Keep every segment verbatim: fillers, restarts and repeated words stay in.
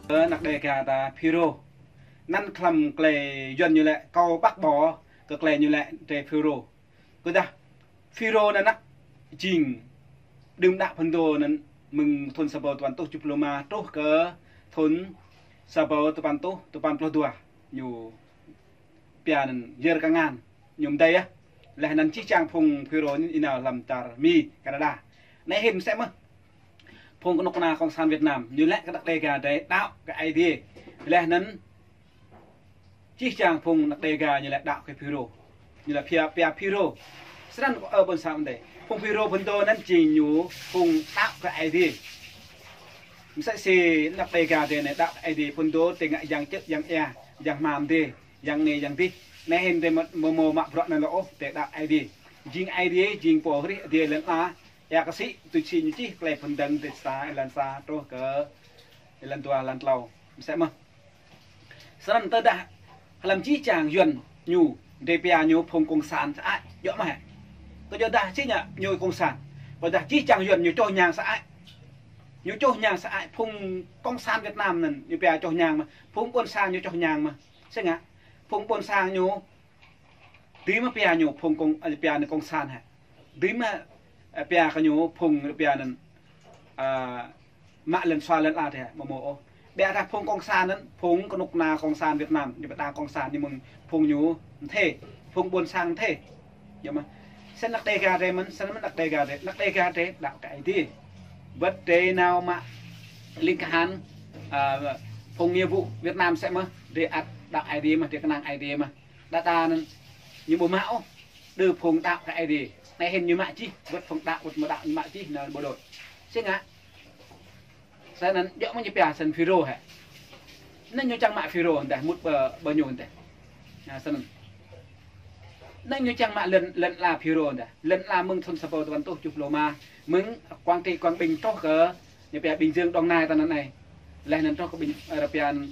Kơ anak Đêga ta FULRO. Anăn hlăm klei Yuăn ñu lĕ kâo bác bỏ kơ klei ñu lĕ drei FULRO. Kyuadah FULRO anăn jing đưm đă phŭn dô anăn mơ̆ng thŭn sa êbâo dua păn êtuh kjuh pluh êma truh kơ thŭn sa êbâo dua păn êtuh dua păn pluh dua ñu pia anăn yơr kngan ñu mdei ah. Leh anăn jih jang phung FULRO anăn ênao hlăm čar Mi, Canada. Anei hĭn msĕ mơh. Phung knŭk kna cộng sản Việt Nam ñu lĕ kơ anak Đêga drei đăo kơ Aê Diê. Leh anăn jih jang phung anak Đêga ñu lĕ đăo kơ FULRO. Ñu lĕ pia, pia FULRO. Snăn kơ ơ ƀuôn sang mdei. Phung FULRO phŭn dô anăn jing ñu phung đăo kơ Aê Diê. Msĕ si anak Đêga drei anei đăo kơ Aê Diê phŭn dô drei ngă yang čư̆, yang êa, yang hma mdê, yang anei, yang dih. Anei hĭn drei mâo, mâo, mâo mă bruă anăn lŏ ôh, drei đăo Aê Diê. Jing Aê Diê, jing pô hrih adiê lăn ala, êa ksĭ, tui si ñu čih klei Phŭn Dơ̆ng dêč sa êlan sa truh kơ êlan dua, êlan tlâo. Msĕ mơh. Snăn tơdah hlăm jih jang Yuăn ñu, drei pia ñu phung cộng sản sơăi, djŏ mơh hĕ. Kyuadah si ngă ñu cộng sản. Kyuadah jih jang Yuăn ñu čoh ñang sơăi. Ñu čoh ñang sơăi, phung cộng sản Việt Nam anăn ñu pia čoh ñang mơh, phung ƀuôn sang ñu čoh ñang mơh. Si ngă, phung ƀuôn sang ñu, dưi mơh pia ñu phung cộng, pia anăn cộng sản hĕ. Dưi mơh, ơ, pia kơ ñu phung pia anăn, ơ, mă lăn sua lăn ala drei hĕ, amâo mâo ôh. Ƀiădah phung cộng sản anăn, phung knŭk kna cộng sản Việt Nam, ñu ƀiădah cộng sản ñu mơ̆ng phung ñu mthê, phung ƀuôn sang mthê. Djŏ mơh. Snăn anak Đêga drei mơ̆n, snăn mơ̆n anak Đêga drei, anak Đêga drei đăo kơ Aê Diê. Wăt drei nao mă lĭng kahan, ơ, phung nghĩa vụ Việt Nam msĕ mơh, drei ăt đăo Aê Diê mơh, drei knang Aê Diê mơh. Đa đa anăn ñu ƀu mă ôh, đơ phung đăo kơ Aê Diê. Anei hĭn ñu mă čih, wăt phung đăo, wăt amâo đăo ñu mă čih, anăn ƀu dôk. Si ngă. Snăn djŏ mơh ñu pia snăn FULRO hĕ. Anăn ñu čiăng mă FULRO dah, mŭt ƀơ, ƀơ ñu dah. Anăn snăn. Anăn ñu čiăng mă lăn, lăn ala FULRO dah. Lăn ala mơ̆ng thŭn sa êbâo dua păn êtuh kjuh pluh êma, mơ̆ng Quảng Trị, Quảng Bình truh kơ, ñu pia Bình Dương, Đồng Nai ta anăn anei. Leh anăn truh kơ Bình, ơ, pia anăn,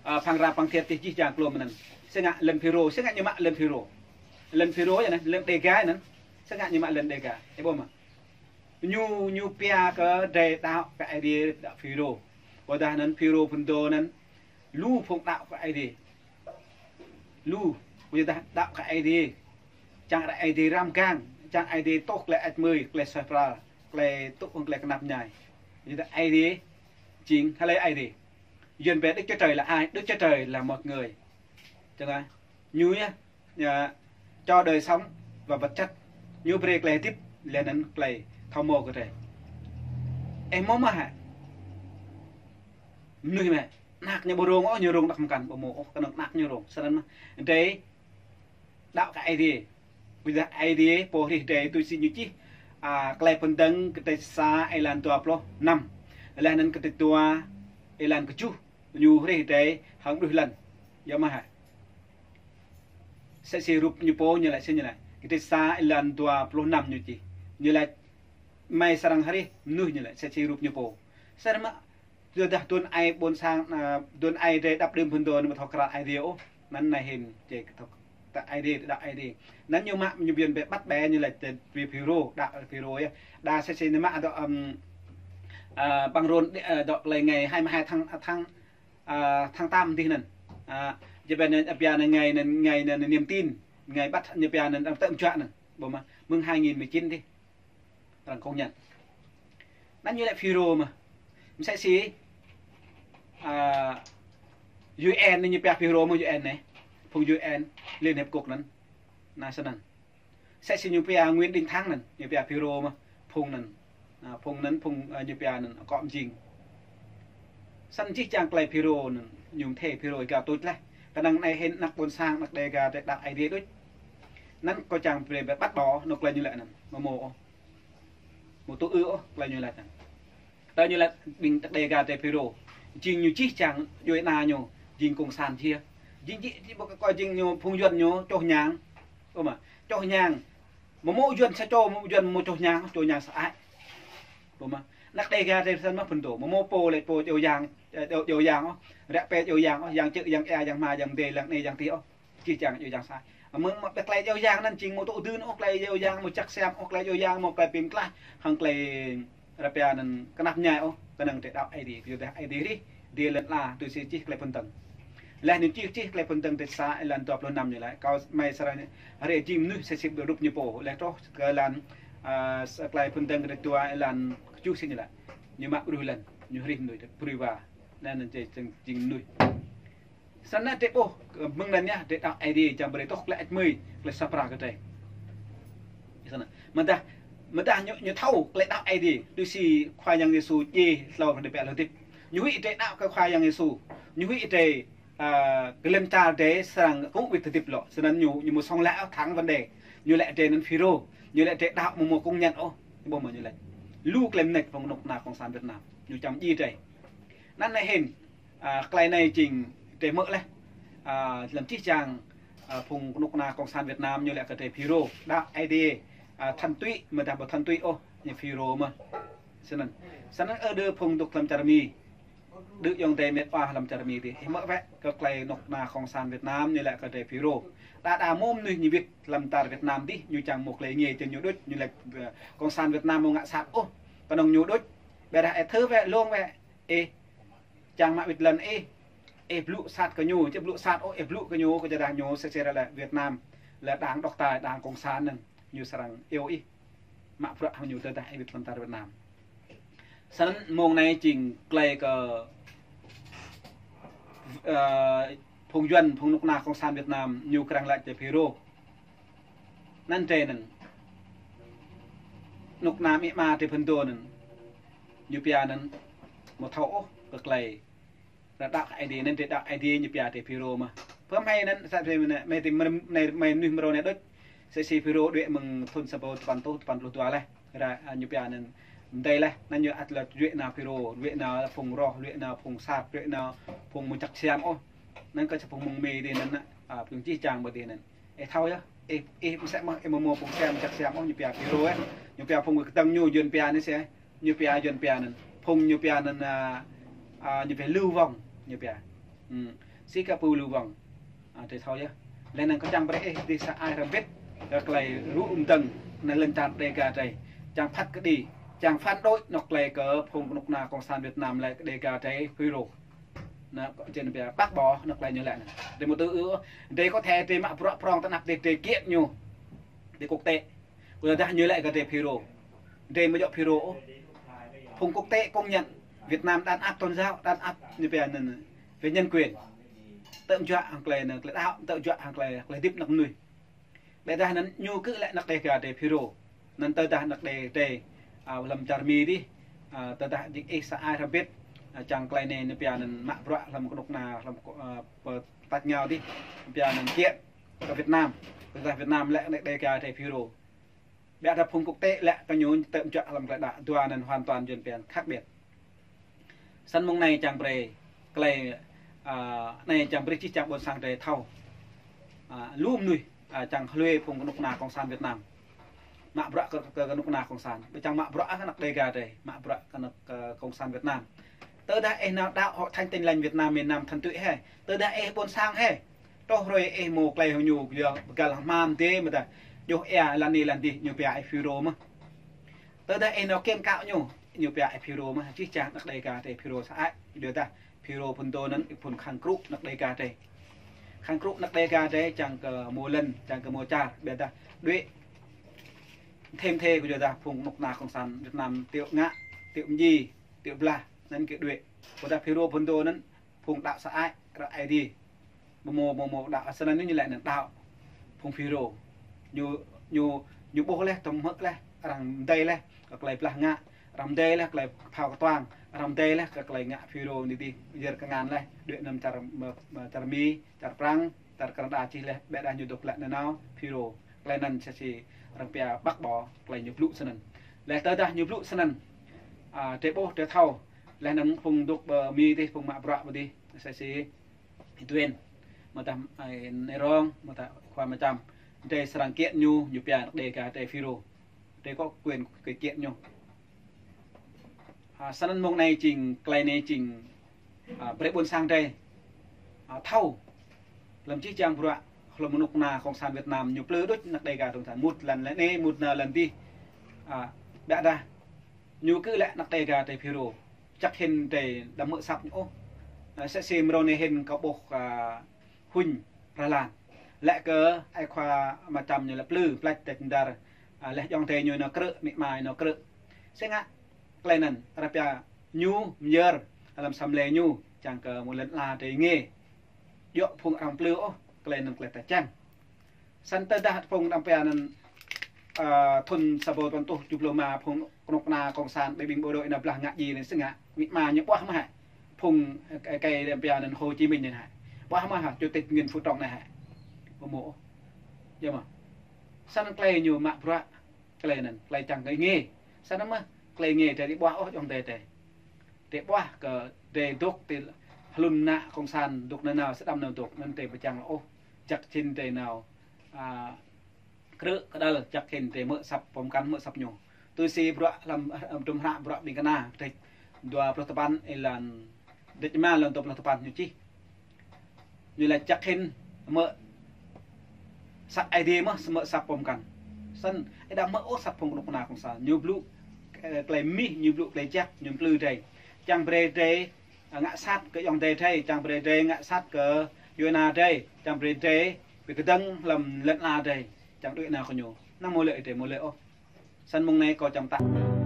ơ, Phan Rang, Phan Thiết, jih jang kluôm anăn. Si ngă lăn FULRO, si ngă ñu mă lăn FULRO. Lăn FULRO yơh anăn, lăn Đêga anăn. Si ngă ñu mă lăn Đêga. Ih ƀuh mơh. Ñu, ñu pia kơ drei đăo kơ Aê Diê đăo FULRO. Kyuadah anăn FULRO phŭn dô anăn lu phung đăo kơ Aê Diê. Lu, kyuadah đăo kơ Aê Diê. Čiăng ară Aê Diê răng mgang, čiăng Aê Diê tuh klei hơăč hmưi, klei suaih pral, klei tŭ hŏng klei knap mñai. Kyuadah Aê Diê jing, hlei Aê Diê. Yuăn pia Đức Chúa Trời là ai? Đức Chúa Trời là một người. Čiăng a, ñu yơh, ñu cho đời sống và vật chất. Ñu brei klei hdĭp, leh anăn klei thâo mâo kơ drei. Ih mâo mơh hĕ. Mnuih mơh, anak ñu ƀu rông ôh, ñu rông đăk mkăn, ƀu mâo ôh, knŏng anak ñu rông. Snăn mơh, drei đăo kơ Aê Diê. Kyuadah Aê Diê pô hrih drei tui si ñu čih, a, Klei Phŭn Dơ̆ng kdrêč sa êlan dua pluh năm. Leh anăn kdrêč dua êlan kjuh, ñu hrih drei hŏng mnuih lăn. Djŏ mơh hĕ. Msĕ si rup ñu pô ñu lač si ñu lač. Kdrêč sa êlan dua pluh năm ñu čih. Ñu lač hmei srăng hrih mnuih ñu lač msĕ si rup ñu pô. Snăn mơh, kyuadah aduôn aê ƀuôn sang, a, aduôn aê drei đăp đưm phŭn dô anăn ƀu thâo kral Aê Diê ôh. Anăn anei hĭn, či thâo kral Aê Diê, đăo Aê Diê. Anăn ñu mă ñu biên bĕ bắt bè ñu lač tơ bi FULRO, đăo FULRO yơh. Đa msĕ si ñu mă dŏ, ưm, a, bằng rôn, a, dŏ klei ngày hai mươi hai tháng, tháng, a, tháng tám dih anăn. A, či bĕ anăn, a, pia anăn ngày anăn, ngày anăn niềm tin, ngày bắt ñu pia anăn, arăng tơ̆ mjuă anăn. Ƀuh mơh, mơ̆ng hai nghìn mười chín dih. Arăng công nhận. Anăn ñu lĕ FULRO mơh. Msĕ si, a, U N anei ñu pia FULRO mơh U N anei. Phung U N, Liên Hiệp Quốc anăn. Anăn snăn. Msĕ si ñu pia Nguyễn Đình Thắng anăn, ñu pia FULRO mơh. Phung anăn. A, phung anăn, phung, a, ñu pia anăn, akŏ mjing. Snăn jih jang klei FULRO anăn, ñu mthê FULRO êgao tuč leh. Knŏng anei hĭn anak ƀuôn sang, anak Đêga drei đăo Aê Diê đuč. Anăn kâo čiăng brei bĕ bắt bỏ, anôk klei ñu lač anăn. Amâo mâo ôh. Amâo tŭ ư ôh, klei ñu lač anăn. Tơ ñu lač ƀing anak Đêga drei FULRO. Jing ñu jih jang djuê ana ñu, jing cộng sản jih. Jing jih, jih ƀuh kơ jing ñu phung Yuăn ñu čoh ñang. Ơ mơh, čoh ñang. Amâo mâo Yuăn sa čô, amâo Yuăn amâo čoh ñang, čoh ñang sơăi. Ơ mơh, anak Đêga drei snăn mơh phŭn dô. Amâo mâo pô lač pô djŏ yang, ơ, djŏ, djŏ yang ôh. Ră pê djŏ yang ôh, yang čư̆, yang êa, yang hma, yang mdê, yang anei, yang dih ôh. Jih jang djŏ yang sơăi. Mơ̆ng mă klei djŏ yang anăn jing amâo tŭ dưn ôh, klei djŏ yang amâo jăk siam ôh, klei djŏ yang amâo klei bi mtlaih, hŏng klei ră pia anăn knap mñai ôh, knŏng drei đăo Aê Diê, kyuadah Aê Diê hrih. Dê lăn ala, tui si čih klei phŭn dơ̆ng. Leh ñu čih, čih klei phŭn dơ̆ng dê sa êlan dua pluh năm ñu lač. Kâo mơ̆ng srăng hriê jing mnuih sĭt sĭt rup ñu pô. Leh truh kơ êlan, ah, s-, klei phŭn dơ̆ng dê dua êlan kjuh sĭt ñu lač. Ñu mă ƀruih lăn, ñu hrih mnuih, brei wa. Anăn jing, jing mnuih. Snăn drei ƀuh, mơ̆ng anăn yơh, drei đăo Aê Diê čiăng brei tuh klei ăt mơi, klei sa pra kơ drei. Snăn. Mdah, mdah ñu, ñu thâo klei đăo Aê Diê, tui si Khua Yang Yêsu djiê tlâo hruê pă lŏ hdĭp. Ñu huĭ drei đăo kơ Khua Yang Yêsu. Ñu huĭ drei, ah, kơ lăn čar drei srăng kơ wĭt hdĭp lŏ. Snăn ñu, ñu mâo sŏng leh thẳng vấn đề. Ñu lač drei anăn FULRO. Ñu lač drei đăo amâo mâo công nhận ôh. Ƀuh mơ̆ ñu lač. Lu klei mnêč phung knŭk kna cộng sản Việt Nam. Ñu čiăng djiê drei. Anăn anei hĭn, ah, klei anei jing drei hmư̆ leh. Ah, hlăm jih jang, ah, phung knŭk kna cộng sản Việt Nam ñu lač kơ drei FULRO. Đăo Aê Diê, ah, thuần túy, mdah ƀu thuần túy ôh, ñu FULRO mơh. Snăn. Snăn ơ dê phung dôk hlăm čar Mi. Dê ayŏng adei mĭt wa hlăm čar Mi dih. Ih hmư̆ wĕ kơ klei knŭk kna cộng sản Việt Nam ñu lač kơ drei FULRO. Đa đa mâo mnuih ñu wĭt hlăm čar Việt Nam dih, ñu čiăng mâo klei êngiê čiăng ñu đuč, ñu lač, ah, cộng sản Việt Nam amâo ngă sat ôh. Knŏng ñu đuč, ƀiădah ih thâo wĕ, lông wĕ, ih čiăng mă wĭt lăn ih, ih blŭ sat kơ ñu, či blŭ sat ôh, ih blŭ kơ ñu, kyuadah ñu sĭt sĭt lĕ Việt Nam, lĕ đảng độc tài, đảng cộng sản anăn, ñu srăng iêu ih mă bruă hŏng ñu tơdah ih wĭt hlăm čar Việt Nam. Snăn mông anei jing klei kơ, ah, phung Yuăn, phung knŭk kna cộng sản Việt Nam, ñu krăng lač drei FULRO. Anăn drei anăn. Knŭk kna amĭ ama drei phŭn dô anăn. Ñu pia anăn amâo thâo ôh kơ klei. Drei đăo Aê Diê anăn drei đăo Aê Diê ñu pia drei FULRO mơh. Pơ hmei anăn sa drei mơ̆ anei, hmei ti mrâo, hmei, hmei mnuih mrâo anei đuč. Sĭt si FULRO đuĕ mơ̆ng thŭn sa êbâo dua păn êtuh, dua păn êtuh dua leh. Ra, ah, ñu pia anăn mdei leh, anăn ñu ăt lŏ đuĕ nao FULRO, đuĕ nao phung roh, đuĕ nao phung sat, đuĕ nao phung amâo jăk siam ôh. Anăn kơ sa phung mơ̆ng Mi dih anăn, ah, phung jih jang ƀơ dih anăn. Ih thâo yơh, ih, ih msĕ mơh, ih amâo mâo phung siam jăk siam ôh, ñu pia FULRO, eh. Ñu pia phung kdơ̆ng ñu Yuăn pia anei si, ñu pia Yuăn pia anăn. Phung ñu pia anăn, ah, ah, ñu pia lưu vong, ñu pia. Hmm. Si kơ pô lưu vong. Ah, drei thâo yơh. Leh anăn kâo čiăng brei ih dih sa ai hrăm bĭt kơ klei rŭ mdơ̆ng anei lăn čar Đêga drei. Čiăng phat kđi, čiăng phản đối anôk klei kơ phung knŭk kna cộng sản Việt Nam lĕ kơ Đêga drei FULRO. Anăn, kơ čiăng pia bác bỏ anôk klei ñu lač anăn. Drei amâo tŭ ư, drei có thể drei mă bruă prŏng ti anăp drei, drei kiện ñu ti quốc tế. Kyuadah ñu lač kơ drei FULRO. Drei amâo djŏ FULRO ôh. Phung quốc tế công nhận Việt Nam đàn áp tôn giáo, đàn áp ñu pia anăn về nhân quyền. Tơm juă hŏng klei anăn, klei đăo, tơm juă hŏng klei, klei hdĭp anak mnuih. Ƀiădah anăn ñu kơ lĕ anak Đêga drei FULRO. Anăn tơdah anak Đê, drei, ah, hlăm čar Mi dih, ah, tơdah jing ih sa ai hrăm bĭt, ah, čiăng klei anei ñu pia anăn mă bruă hlăm knŭk kna, hlăm, ah, pơ tač êngao dih, pia anăn kiện kơ Việt Nam. Tơdah Việt Nam lĕ anak Đêga drei FULRO. Ƀiădah phung quốc tế lĕ kơ ñu tơm juă hlăm klei đăo, dua anăn hoàn toàn Yuăn pia khác biệt. Snăn mông anei čiăng brei klei, ah, anei čiăng brei jih jang ƀuôn sang drei thâo. Ah, lu mnuih, ah, čiăng hluê phung knŭk kna cộng sản Việt Nam. Mă bruă kơ, kơ, kơ knŭk kna cộng sản. Ƀiădah čiăng mă bruă kơ anak Đêga drei, mă bruă kơ anak, kơ cộng sản Việt Nam. Tơdah ih nao đăo Hội Thánh Tin Lành Việt Nam miền Nam thuần túy hĕ. Tơdah ih ƀuôn sang hĕ. Truh hruê ih mâo klei hŏng ñu, yơh, bi găl hmăng dê mdah. Djuh êa lăn anei lăn dih ñu pia ih FULRO mơh. Tơdah ih nao kiện cáo ñu, ñu pia ih FULRO mơh, jih jang anak Đêga drei FULRO sơăi, ƀiădah FULRO phŭn dô anăn, ih phŭn khăng krŭ anak Đêga drei. Khăng krŭ anak Đêga drei, čiăng kơ mâo lăn, čiăng kơ mâo čar, ƀiădah đuĕ. Thêm thê kyuadah phung knŭk kna cộng sản Việt Nam tiŏ ngă, tiŏ mdjiê, tiŏ blah, anăn kơ đuĕ. Kyuadah FULRO phŭn dô anăn, phung đăo sơăi, arăng Aê Diê. Ƀu mâo, mâo, mâo đăo, snăn ñu lač anăn đăo. Phung FULRO. Ñu, ñu, ñu ƀuh leh, tơm hmư̆ leh, arăng mdei leh, kơ klei blah ngă, arăng mdei leh, klei kphao ktuang, arăng mdei leh, kơ klei ngă FULRO anei dih, yơr kngan leh, đuĕ anăn čar, čar Mi, čar Prăng, čar Canada čih leh, ƀiădah ñu dôk lač nanao, FULRO. Klei anăn sĭt si arăng pia bác bỏ, klei ñu blŭ snăn. Leh tơdah ñu blŭ snăn, ah, drei ƀuh, drei thâo, leh anăn phung dôk ƀơ Mi dih, phung mă bruă ƀơ dih, sĭt si Ih Tuen, mdah, ah, Nay Rong, mdah Khua Mčam. Drei srăng kiện ñu, ñu pia anak Đêga drei FULRO. Drei có quyền kiện ñu. Ah, snăn mông anei jing, klei anei jing, ah, brei ƀuôn sang drei, ah, thâo. Hlăm jih jang bruă, hlăm knŭk kna cộng sản Việt Nam, ñu plư đuč anak Đêga cộng sản. Mŭt lăn, lăn anei, mŭt nao lăn dih. Ah, ƀiădah. Ñu kơ lĕ anak Đêga drei FULRO. Jăk hĭn drei đăm hmư̆ asăp ñu ôh. Msĕ si mrâo anei hĭn kâo ƀuh, a, huñ prah lan. Lĕ kơ ai khua Ama Čăm ñu lĕ plư, plač têč mdar, a, leh ayŏng adei ñu nao krư̆, amĭ ama ñu nao krư̆. Si ngă klei anăn, ară pia ñu myơr hlăm asei mlei ñu, čiăng kơ mơ̆ng lăn ala drei êngiê. Djŏ phung arăng plư ôh, klei anăn klei ta čiăng. Snăn tơdah phung arăng pia anăn, a, thŭn sa êbâo păn êtuh kjuh pluh êma phung knŭk kna cộng sản ƀĭng bộ đội nao blah ngă djiê anei si ngă, amĭ ama ñu ƀuah mơh hĕ. Phung, ơ, êkei arăng pia anăn Hồ Chí Minh anăn hĕ. Ƀuah mơh hĕ, chủ tịch Nguyễn Phú Trọng anei hĕ. Ƀu mâo ôh. Yơh mơh. Snăn klei ñu mă bruă, klei anăn, klei čiăng kơ êngiê. Snăn mơh, klei êngiê drei ƀuah ôh ayŏng adei drei. Drei ƀuah kơ drei dôk ti hlŭn mnă cộng sản dôk nanao sĭt đăm nao dôk, anăn drei ƀu čiăng ôh. Jăk hĭn drei nao, a, krư̆ kđăl, jăk hĭn drei hmư̆ asăp pô mkăn, hmư̆ asăp ñu. Tui si bruă hlăm, ơ, hdruôm hră Bruă Ƀĭng Kna, kdrêč dua pluh tpăn êlan, kdrêč êma êlan dua pluh tpăn ñu čih. Ñu lač jăk hĭn hmư̆ asăp Aê Diê mơh, hmư̆ asăp pô mkăn. Snăn, êđa hmư̆ ôh asăp phung knŭk kna cộng sản. Ñu blŭ, ơ, klei mmih, ñu blŭ klei jăk, ñu mplư drei. Čiăng brei drei, a, ngă sat kơ ayŏng adei drei, čiăng brei drei ngă sat kơ djuê ana drei, čiăng brei drei bi kdơ̆ng hlăm lăn ala drei, čiăng đuĕ nao kơ ñu. Năng mâo lĕ drei, mâo lĕ ôh. Snăn mông anei kâo čiăng mtă.